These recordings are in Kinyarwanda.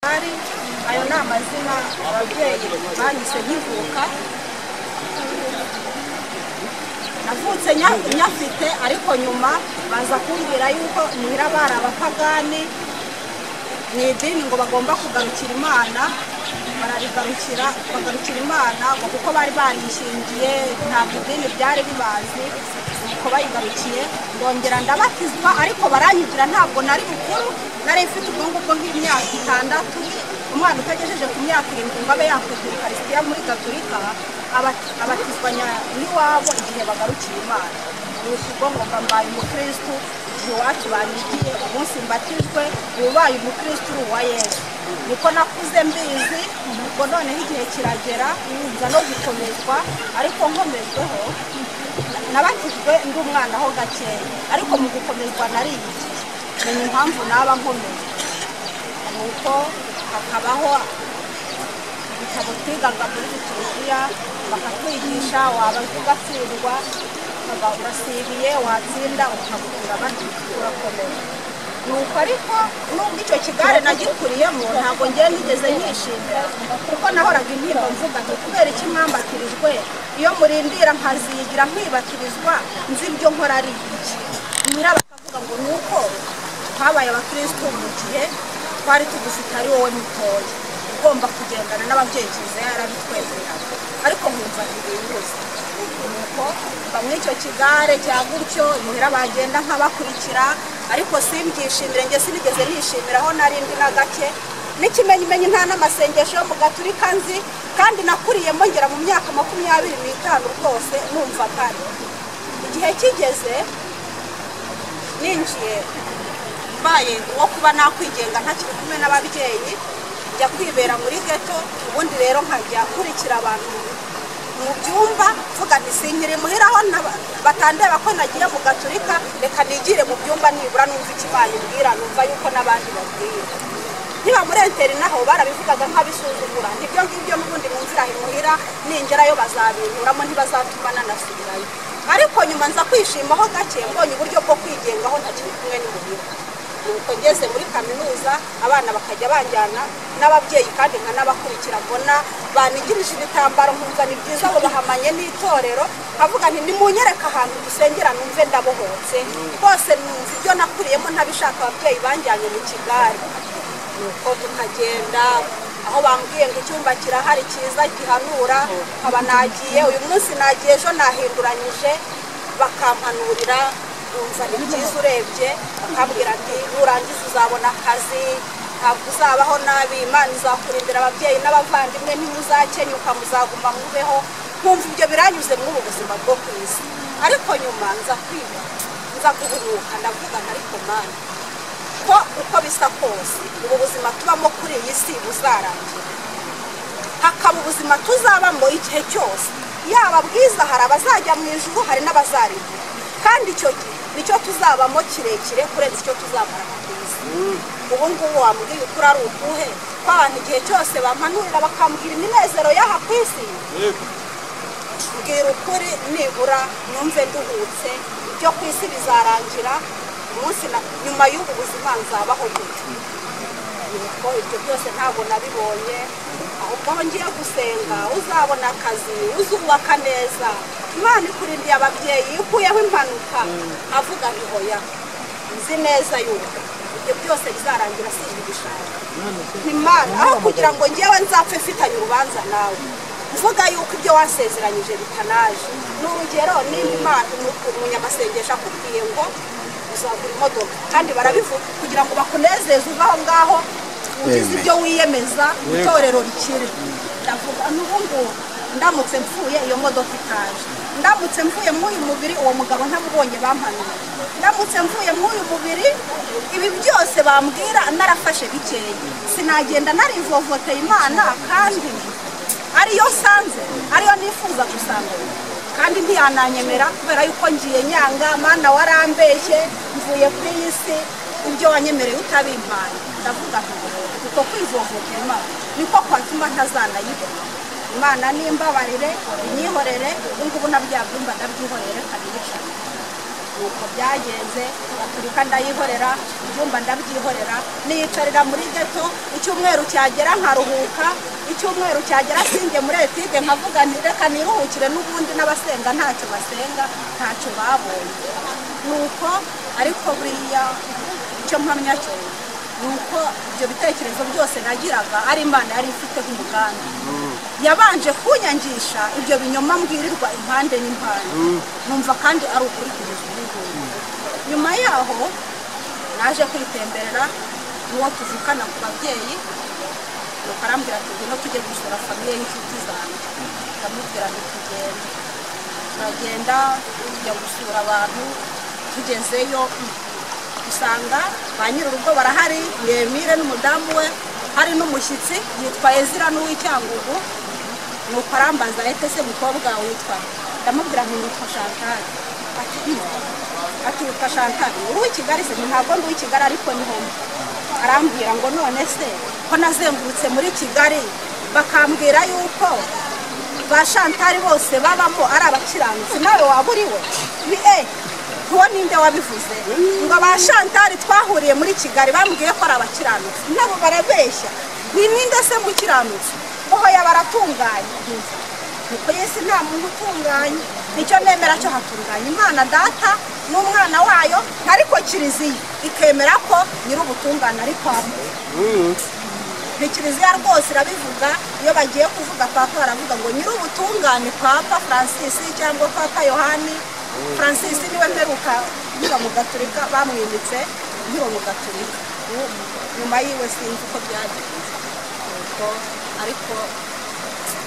Ayo ni amazina ababyeyi banyise nkivuka. Navutse nyafite, ariko nyuma baza kumbwira yuko muhira bari abapagani mu idini, ngo bagomba kugarukira Imana. Bararigarukira, bagarukira Imana, ngo kuko bari barishingiye, ntabwo idini byari bibazi. Uko bayigarukiye, ndongera ndabatizwa, ariko baranyigira. Ntabwo nari mukuru, nari mfite ubwo ngubwo nk'imyaka 6. Umwana utagejeje ku myaka 7 ngo abe yakwitwa Ukarisitiya muri Gaturika, abatizwa n'iwabo igihe bagarukiye Imana. Nuko ubwo ngo mbaye umukristu igihe iwacu banyigiye, umunsi mbatijwe ubaye umukristu uri uwa Yesu. Niko nakuze mbizi. Ubwo noneho igihe kiragera nza no gukomezwa, ariko nkomejweho nabatijwe ndi umwana ho gakeya, ariko mu gukomezwa nariyigiye, menya impamvu naba nkomejwe. Nuko hakabaho ibitabo twigaga muri liturujia, bakatwigisha, wabaza ugatsindwa ukaba urasibiye, watsinda ukaba urakomeye. Nuko ariko nubwo icyo kigare nagikuriyemo, ntabwo ngiye nigeze nyishimira, kuko nahoraga intimba mvuga nti: "Kubera iki mwambatirijwe, iyo murindira nkazigira nkibatirizwa, nzi ibyo nkora ari iki?" Nyira bakavuga ngo ni uko twabaye abakristo mu gihe twari tugufite, ari wowe mutoya ugomba kugendana n'ababyeyi, kiliziya yarabitwemereraga, ariko nkumva ntibinyuze. Nuko mba muri icyo kigare cya gutyo, imuhira bagenda nkabakurikira, ariko simbyishimire. Njye sinigeze nishimira aho nari ndi na gake, n'ikimenyimenyi nta n'amasengesho yo mu Gaturika nzi, kandi nakuriyemo ngera mu myaka 25 rwose numva mpari. Igihe kigeze ninjiye, mbaye uwo kuba nakwigenga, ntakiri kumwe n'ababyeyi, njya kwibera muri geto. Ubundi rero nkajya nkurikira abantu mu byumba, mvuga nti: "Sinkiri muhira aho batandeba ko nagiye mu Gaturika, reka nigire mu byumba, nibura numva icyo Imana imbwira, numva yuko n'abandi babwira." Niba muri internat naho barabivugaga nk'abisuzugura, nibyo ngibyo n'ubundi mwumvira imuhira, ningerayo bazabinkuramo, ntibazatuma nanasubirayo. Ariko nyuma nza kwishimaho gake, mbonye uburyo bwo kwigengaho ntakiri kumwe n'imuhira. Nuko ngeze muri kaminuza, abana bakajya banjyana n'ababyeyi, kandi nkanabakurikira, mbona banigirije ibitambaro, nkumva ni byiza, abo bahamanye n'itorero, nkavuga nti: "Nimunyereke ahantu dusengera numve ndabohotse rwose, numva ibyo nakuriyemo ntabishaka, ababyeyi banjyanye mu kigare." Nuko tukagenda aho bambwiye ngo icyumba kirahari cyiza gihanura, nkaba nagiye. Uyu munsi nagiye, ejo nahinduranyije, bakampanurira, numva ni byiza. Urebye bakambwira ati: "Nurangiza uzabona akazi, ntabwo uzabaho nabi, Imana izakurindira ababyeyi n'abavandimwe, ntimuzakenyuka, muzaguma mubeho." Nkumva ibyo biranyuze muri ubu buzima bwo ku isi. Ariko nyuma nza kwiga, nza guhubuka, ndavuga nti: "Ariko Mana, ko uko bisa kose ubu buzima tubamo kuri iyi si buzarangira, hakaba ubuzima tuzabamo igihe cyose, yaba bwiza, hari abazajya mu ijuru, hari n'abazarimbuka, kandi icyo gihe nicyo tuzabamo kirekire kurenza icyo tuzamara ku isi. Ubu ngubu wambwiye ukuri ari ukuhe, ko abantu igihe cyose bampanurira, bakambwira iminezero y'aha ku isi? Mbwira ukuri, nibura numve nduhutse. Ibyo ku isi bizarangira, umunsi nyuma y'ubu buzima nzabaho gute?" Nuko ibyo byose ntabwo nabibonye, ahubwo aho ngiye gusenga, uzabona akazi, uzubaka neza, Imana ikurindiye ababyeyi, ukuyeho impanuka, avuga nti: "Hoya, nzi neza yuko ibyo byose bizarangira, simbishaka. Imana, aho kugira ngo ngewe nzapfe mfitanye urubanza nawe, mvuga yuko ibyo wasezeranyije bitanaje." Ni urugero, nimba Imana, umunyamasengesho akubwiye ngo uzagura imodoka, kandi barabivuga kugira ngo bakunezeze, uve aho ngaho ugize ibyo wiyemeza, itorero rikire. Ndavuga n'ubu ngubu, ndamutse mfuye iyo modoka itaje, ndamutse mvuye muri uyu mubiri uwo mugabo ntamubonye bampanuye, ndamutse mvuye muri uyu mubiri ibi byose bambwira narafashe bikeya, sinagenda narivovoteye Imana, kandi ariyo nsanze, ariyo nifuza gusanga, kandi ntiyananyemera, kubera yuko ngiye nyanga. Mana, warambeshye, mvuye kuri iyi si ibyo wanyemereye utabimpaye." Ndavuga nti uko kwivovotera Imana niko kwatuma ntazanayibona. Imana nimbabarire, inyihorere. Ubu ngubu na bya byumba ndabyihorere, kabiri. Nuko byagenze, Gaturika ndayihorera, ibyumba ndabyihorera, niyicarira muri geto. Icyumweru cyagera nkaruhuka, icyumweru cyagera sinjye muri etide, nkavuga nti reka niruhukire, n'ubundi n'abasenga ntacyo basenga, ntacyo babonye. Nuko ariko buriya icyo mpamya cyo nuko ibyo bitekerezo byose nagiraga ari Imana yari ifite umugambi. Yabanje kunyangisha ibyo binyoma mbwirirwa impande n'impande, numva kandi ari ukuri kugeza ubu. Nyuma yaho naje kwitemberera n'uwo tuvukana ku babyeyi, nuko arambwira ati ngwino tujye gusura famiye y'inshuti zanjye. Ndamubwira nti tugende. Turagenda tujya gusura abantu, tugezeyo usanga ba nyir'urugo barahari, Emile n'umudamu we, hari n'umushyitsi yitwa Ezira n'uw'Icyangugu. Nuko arambaza ete se mukobwa witwa? Ndamubwira nti nitwa Chantal. Ati witwa Chantal, uri uw'i Kigali se? Ntabwo ndi uw'i Kigali ariko niho mba. Arambwira ngo none se ko nazengurutse muri Kigali bakambwira yuko ba Chantal bose babamo ari abakiranutsi, nawe waba uri we? Ni uwo ninde wabivuze? Ngo ba Chantal twahuriye muri Kigali bambwiye ko ari abakiranutsi, nabo barabeshya. Ni ninde se mukiranutsi? Oho baratunganye. Nuko Yesu nta muntu utunganye, nicyo nemera cyo hatunganye Imana Data n'umwana wayo, ariko Kiliziya ikemera ko nyir'ubutungane ari Papa. Ni Kiliziya rwose irabivuga, iyo bagiye kuvuga Papa baravuga ngo nyir'ubutungane Papa Francis cyangwa Papa Yohani. Francis niwe mperuka nkiri mu Gaturika, bamwimitse nkiri mu Gaturika, nyuma yiwe sinzi uko byagenze. Ariko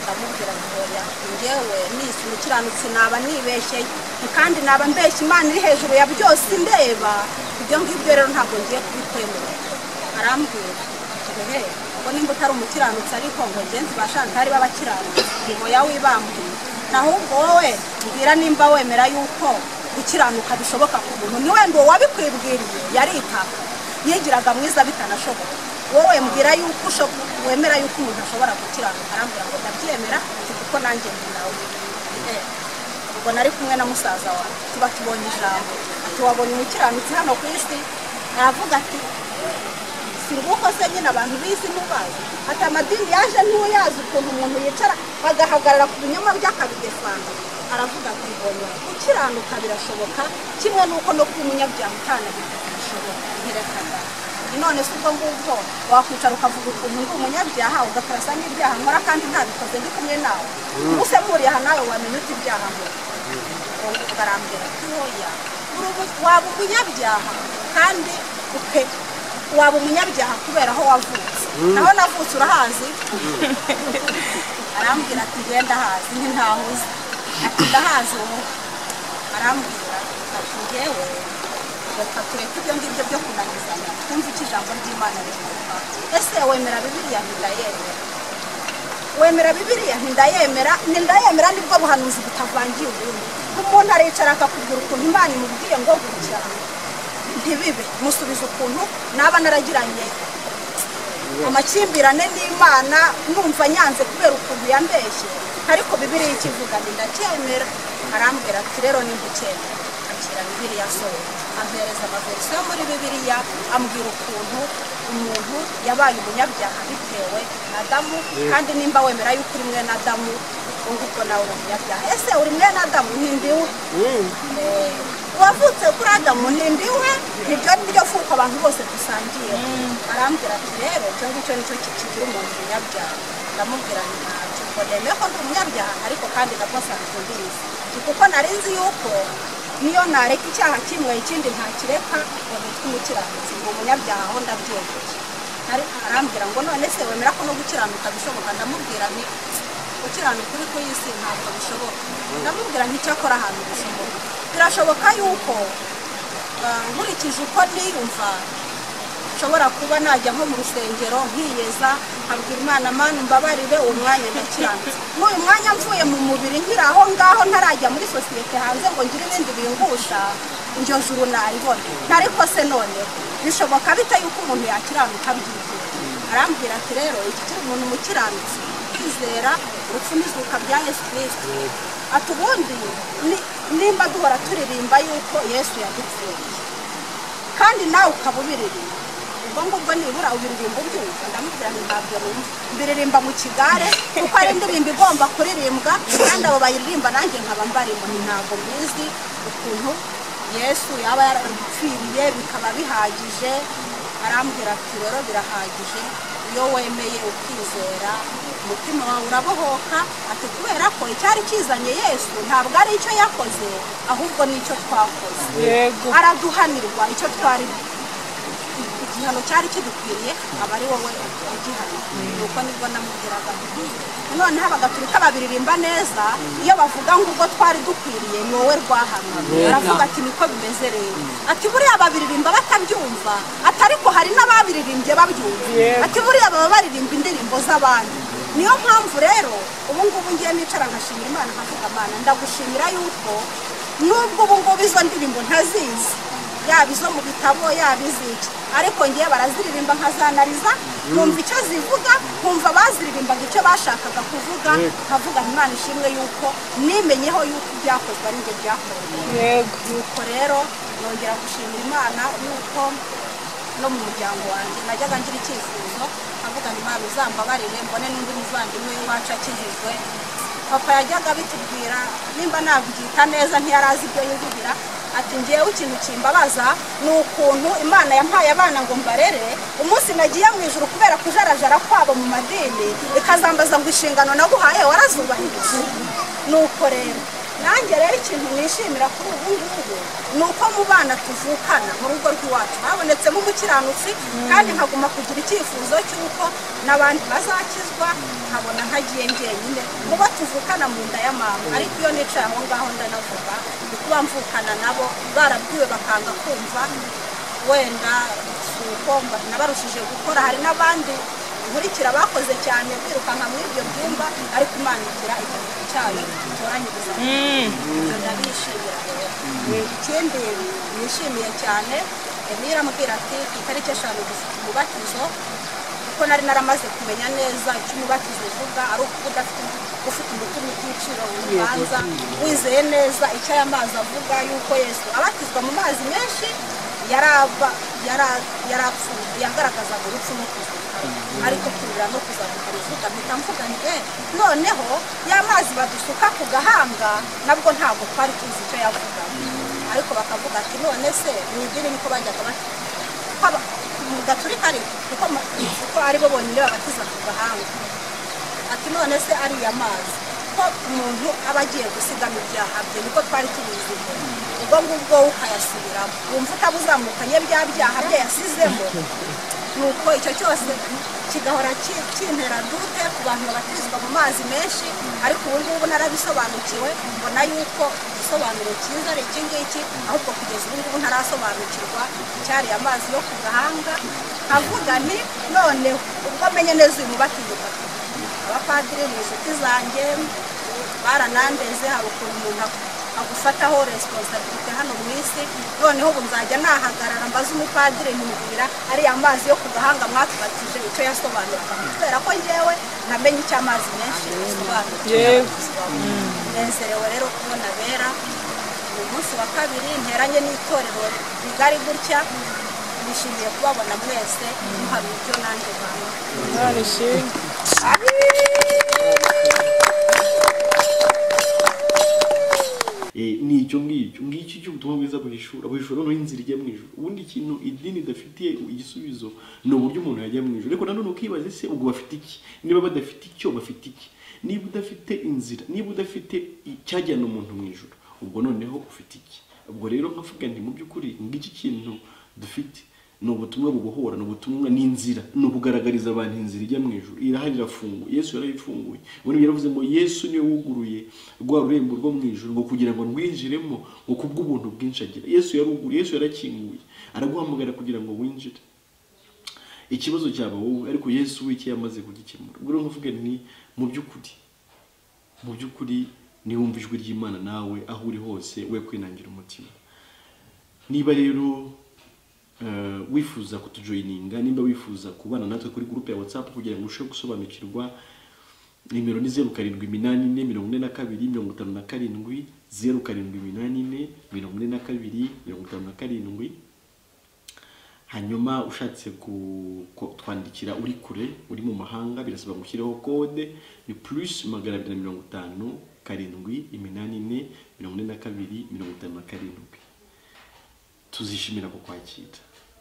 ndamubwira ngo oya, njyewe nisi umukiranutsi naba nibeshye, kandi naba mbeshye Imana iri hejuru ya byose ndeba. Ibyo ngibyo rero ntabwo ngiye kubikwemera. Arambwira ati ngo nimba utari umukiranutsi ariko ngo ngenzi ba Chantal b'abakiranutsi, oya wibambwiye, ahubwo wowe mbwira nimba wemera yuko gukiranuka bishoboka ku muntu. Ni wenda uwo wabikwibwiriye yaritaka, yigiraga mwiza bitanashoboka. Wowe mbwira yuko wemera yuko umuntu ashobora gukiranuka. Arambwira ngo ndabyemera kuko nanjye ndi nawe. Ubwo nari kumwe na musaza wawe tuba tubonye ijambo, ati wabonye umukiranutsi hano ku isi? Aravuga ati si nguko se nyine abantu bizi ntubazi, ati amadini yaje ntuyazi ukuntu umuntu yicara agahagarara ku binyoma by'akabidefanga. Aravuga ati oya, gukiranuka birashoboka kimwe n'uko no kuba umunyabyaha utanabishoboka. Ntirekana none se ubwo ngubwo wakwicara ukavuga ukuntu ndi umunyabyaha, ugakarasa n'ibyaha nkora kandi ntabikoze ndi kumwe nawe, ubuse mpuriye aha nawe wamenya uti ibyaha nkora? Arambwira ati oya, waba umunyabyaha kandi waba umunyabyaha kubera aho wavutse. Naho navutse urahazi? Arambwira ati ngenda hazi. Ntahuzi. Ati ndahazi ubu. Arambwira ati ngewe reka tureke ibyo ngibyo byo kunanizanya, twumve icyo ijambo ry'Imana rivuga. Ese wemera Bibiliya? Ntindayemera. Wemera Bibiliya? Ntindayemera. Ntindayemera nibwo buhanuzi butavangiye ubundi. Umuntu aricara akakubwira ukuntu Imana imubwiye ngo gutya ntibibe, musubiza ukuntu naba naragiranye amakimbirane n'Imana numva nyanze kubera ukuntu yambeshye, ariko Bibiliya ikivuga ndacyemera. Arambwira ati rero nimba ucyemera akira Bibiliya sohoka. Ampereza amaverisiyo yo muri Bibiliya, ambwira ukuntu umuntu yabaye umunyabyaha bitewe na Adamu, kandi nimba wemera yuko uri mwene Adamu ubwo nawe uri umunyabyaha. Ese uri mwene Adamu? Ni ndiwe. Wavutse kuri Adamu? Ni ndiwe. Nibyo niryo fuko abantu bose dusangiye. Arambwira ati rero icyo ngicyo nicyo kigira umuntu umunyabyaha. Ndamubwira nti ntacyo, ngo nemeye ko ndi umunyabyaha ariko kandi nabwo nsanzwe mbizi, kuko nari nzi yuko niyo nareka icyaha kimwe ikindi ntakireka ngo nitwe umukiranutsi, ngo umunyabyaha aho ndabyemeye. Arambwira ngo none se wemera ko no gukiranuka bishoboka? Ndamubwira nti gukiranuka uri ku isi ntabwo bishoboka. Ndamubwira nti icyakora ahantu bishoboka, birashoboka yuko nkurikije uko niyumva nshobora kuba najya nko mu rusengero nkiyeza nkabwira Imana, Mana mbabarire, uwo mwanya ndakiranutse. N'uyu mwanya mvuye mu mubiri nkiri aho ngaho ntarajya muri sosiyete hanze ngo ngire ibindi bingusha, iryo juru naribona. Ariko se none bishoboka bite yuko umuntu yakiranuka byigiye? Arambwira ati rero iki kiri umuntu umukiranutsi kwizera urupfu n'izuka bya Yesu Kristo. Ati ubundi nimba duhora turirimba yuko Yesu yadupfiriye kandi nawe ukaba ubiririmba, ubwo ngubwo nibura ubiririmba ubyumva. Ndamubwira nti ntabyo numva, mbiririmba mu kigare kuko ari indirimbo igomba kuririmbwa kandi abo bayiririmba nanjye nkaba mbarimo. Ntabwo mbizi ukuntu Yesu yaba yaradupfiriye bikaba bihagije. Arambwira ati rero birahagije, iyo wemeye ukizera umutima wawe urabohoka. Ati kubera ko icyari kizanye Yesu ntabwo ari icyo yakoze ahubwo nicyo twakoze. Araduhanirwa icyo twari, igihano cyari kidukwiriye aba ari wowe ugihana. Nuko nibwo namubwiraga noneho Abagatulika babiririmba neza iyo bavuga ngo ubwo twari dukwiriye ni wowe rwahanwa. Aravuga ati niko bimeze rero. Ati buriya babiririmba batabyumva, ati ariko hari n'ababiririmbye babyumva. Ati buriya baba baririmba indirimbo z'abandi. Niyo mpamvu rero ubu ngubu ngiye nicara nkashimira Imana, nkavuga Imana ndagushimira yuko nubwo ubu ngubu izo ndirimbo ntazizi, yaba izo mu bitabo yaba iziki, ariko ngiye baraziririmba nkazanariza nkumva icyo zivuga, nkumva baziririmbaga icyo bashakaga kuvuga, nkavuga Imana ishimwe yuko nimenyeho yuko ibyakozwe ari njye byakorewe. Nuko rero nongera gushimira Imana yuko no mu muryango wanjye najyaga ngira icyifuzo nkavuga Imana uzambabarire mbone n'undi muvandimwe wacu akijijwe. Papa yajyaga abitubwira, nimba nabyita neza ntiyarazi ibyo yivugira. Ati ngewe ikintu kimbabaza ni ukuntu Imana yampaye abana ngo mbarere, umunsi nagiye mu ijuru kubera kujarajara kwabo mu madini ikazambaza ngo inshingano naguhaye warazubahirije. Nuko rero nanjye rero ikintu nishimira kuri ubu ngubu ni uko mu bana tuvukana mu rugo rw'iwacu habonetsemo umukiranutsi, kandi nkaguma kugira icyifuzo cy'uko n'abandi bazakizwa, nkabona ntagiye njyenyine mu bo tuvukana mu nda ya mama. Ariko iyo nicaye aho ngaho ndanavuga ni kuba mvukana nabo barabwiwe bakanga kumva, wenda si uko nabarushije gukora, hari n'abandi nkurikira bakoze cyane kwirukanka muri ibyo byumba, ariko Imana igira igihe cyayo itoranyiriza. Ibyo ndabishimira rero. Ikindi nishimiye cyane, Emira amubwira ati ku itariki 5 dufite umubatizo, kuko nari naramaze kumenya neza icyo umubatizo uvuga, ari uko udafite ufite umutima uticira urubanza, wizeye neza icyo aya mazi avuga yuko Yesu abatizwa mu mazi menshi yarapfuye, yagaragazaga urupfu no kuzuka, ariko kurira no kuzamuka bivuga. Mpita mvuga nti noneho ya mazi badusuka ku gahanga nabwo ntabwo twari tuzi icyo yavuga, ariko bakavuga ati none se mu idini niko bajyaga bati mu Gaturika ariko kuko aribo bonyine babatiza ku gahanga, ati none se ariya mazi ko umuntu aba agiye gusigamo ibyaha bye, niko twari tubizi, ubwo ngubwo ukayasubiramo wumva utabuzamukanye bya byaha bye yasizemo. Nuko icyo cyose kigahora kintera dute ku bantu babatirizwa mu mazi menshi, ariko ubu ngubu narabisobanukiwe, mbona yuko igisobanuro cyiza ari iki ngiki, ahubwo kugeza ubu ngubu ntarasobanukirwa icyari amazi yo ku gahanga. Nkavuga nti none ubwo menye neza uyu mubatizo, abapadiri ni inshuti zanjye baranandeze, hari ukuntu umuntu agufataho responsibility hano mu isi, noneho ubu nzajya nahagarara mbaze umupadiri ntimubwira ariya mazi yo ku gahanga mwatubatije icyo yasobanuraga, kubera ko ngewe namenye icyo amazi menshi asobanura. Nezerewe rero kubona bera uyu munsi wa kabiri nteranye n'itorero rigari gutya, nishimiye kubabona mwese muhamya ibyo nanjye mpamya. Imana ishimwe. Ni icyo ngicyo ngicyo cy'ubutumwa bwiza buhishura noneho inzira ijya mu ijuru. Ubundi ikintu idini idafitiye igisubizo ni uburyo umuntu yajya mu ijuru, ariko nanone ukibaza ese ubwo bafite iki? Niba badafite icyo bafite iki? Niba udafite inzira, niba udafite icyajyana umuntu mu ijuru, ubwo noneho ufite iki? Ubwo rero nkavuga nti mu by'ukuri ngiki kintu dufite ni ubutumwa bubohora, ni ubutumwa n'inzira, ni ukugaragariza abantu inzira ijya mu ijuru. Irahari, irafunguye, Yesu yarayifunguye. Ubundi yaravuze ngo Yesu niwe wuguruye rwa rurembo rwo mu ijuru ngo kugira ngo rwinjiremo ngo kubw'ubuntu bwinshi agira. Yesu yaruguruye, Yesu yarakinguye, araguhamagara kugira ngo winjire. Ikibazo cyaba wowe, ariko Yesu we icyo yamaze kugikemura. Ubwo rero nkavuga nti mu by'ukuri niwumva ijwi ry'Imana nawe aho uri hose we kwinangira umutima. Niba rero wifuza kutujoyininga, nimba wifuza kubana natwe kuri groupe ya WhatsApp kugira ngo urusheho gusobanukirwa Nimero ni 0784 42 57, 0784 42 57. Hanyuma ushatse kutwandikira uri kure, uri mu mahanga, birasaba gushyiraho kode ni plus 250 7 84 42 57. Tuzishimira kukwakira,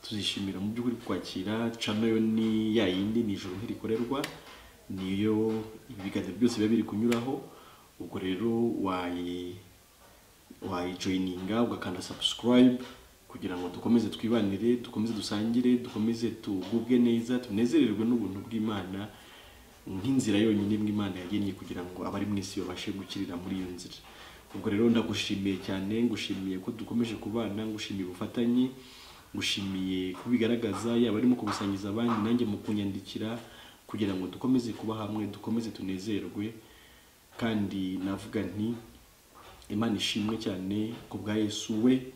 tuzishimira mu by'ukuri kukwakira. Channel yo ni ya yindi, ni Ijuru Ntirikorerwa, niyo ibiganiro byose biba biri kunyuraho. Ubwo rero wayijoininga ugakanda subscribe kugira ngo dukomeze twibanire, dukomeze dusangire, dukomeze tugubwe neza, tunezererwe n'ubuntu bw'Imana nk'inzira yonyine imwe Imana yagennye kugira ngo abari mu isi babashe gukirira muri iyo nzira. Ubwo rero ndagushimiye cyane, ngushimiye ko dukomeje kubana, ngushimiye ubufatanye, ngushimiye kubigaragaza, yaba arimo kubisangiza abandi, nanjye mu kunyandikira, kugira ngo dukomeze kuba hamwe, dukomeze tunezerwe. Kandi navuga nti Imana ishimwe cyane ku bwa Yesu we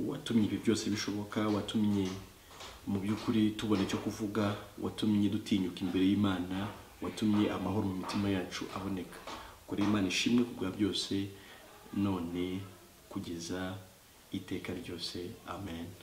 watumye ibi byose bishoboka, watumye mu by'ukuri tubona icyo kuvuga, watumye dutinyuka imbere y'Imana, watumye amahoro mu mitima yacu aboneka. Kuri Imana ishimwe ku bwa byose, none kugeza iteka ryose. Amen.